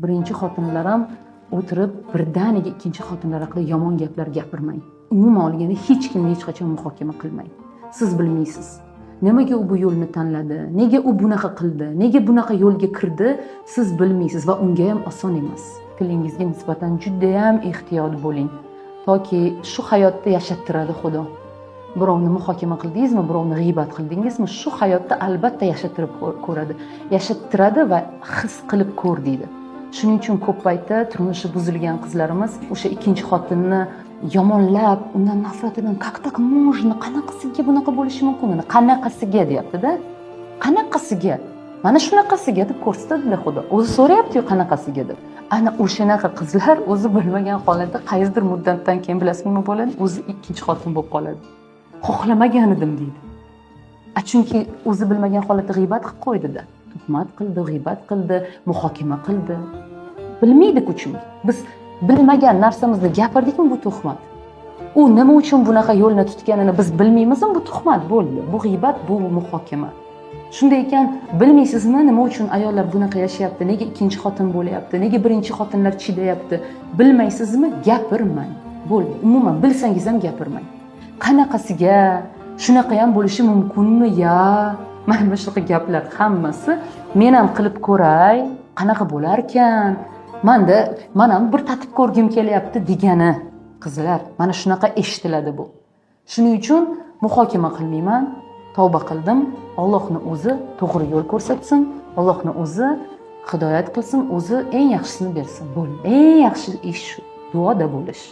Birinchi xotinlar ham o'tirib birdaniga ikkinchi xotinlar haqida yomon gaplar gapirmang. Umuman olganda, hech kimni hech qachon muhokama qilmang. Siz bilmaysiz, nimaga u bu yo'lni tanladi, nega u bunaqa qildi, nega bunaqa yo'lga kirdi, siz bilmaysiz va unga ham oson emas. Tilingizga nisbatan judayam ehtiyot bo'ling, toki shu hayotda yashattiradi Xudo. Birovni muhokama qildingizmi, birovni g'iybat qildingizmi, shu hayotda albatta yashattirib ko'radi, yashattiradi va his qilib ko'r deydi. Shuning uchun ko'p paytda turmushi buzilgan qizlarimiz o'sha ikkinchi xotinni yomonlab, undan nafrat qilib, "Как так можно, qanaqasiga bunaqa bo'lishi mumkin, qanaqasiga?" deyaptida. Qanaqasiga? Mana shunaqasiga deb ko'rsatadida Xudo o'zi. So'rayaptiyu qanaqasiga deb. Ana o'shanaqa qizlar o'zi bilmagan holatda qaysidir muddatdan keyin, bilasizmi, nima bo'ladi? O'zi ikkinchi xotin bo'lib qoladi. "Xohlamagan edim", deydi. A chunki o'zi bilmagan holatda g'iybat qilib qo'ydida, tuhmat qildi, g'iybat qildi, muhokama qildi. Bilmaydiku, chunki biz bilmagan narsamizni gapirdikmi, bu tuhmat. U nima uchun bunaqa yo'lni tutganini biz bilmaymizmi, bu tuhmat bo'ldi, bu g'iybat, bu muhokama. Shunday ekan, bilmaysizmi, nima uchun ayollar bunaqa yashayapti, nega ikkinchi xotin bo'lyapti, nega birinchi xotinlar chidayapti, bilmaysizmi, gapirmang, bo'ldi. Umuman bilsangiz ham gapirmang. Qanaqasiga, shunaqa ham bo'lishi mumkinmi ya, mana shunaqa gaplar hammasi "Men ham qilib ko'ray, qanaqa bo'larkan, manda, man ham bir tatib ko'rgim kelyapti" degani, qizlar, mana shunaqa eshitiladi bu. Shuning uchun muhokama qilmayman, tavba qildim. Ollohni o'zi to'g'ri yo'l ko'rsatsin, Ollohni o'zi hidoyat qilsin, o'zi eng yaxshisini bersin, bo'ldi. Eng yaxshi ish shu, duoda bo'lish.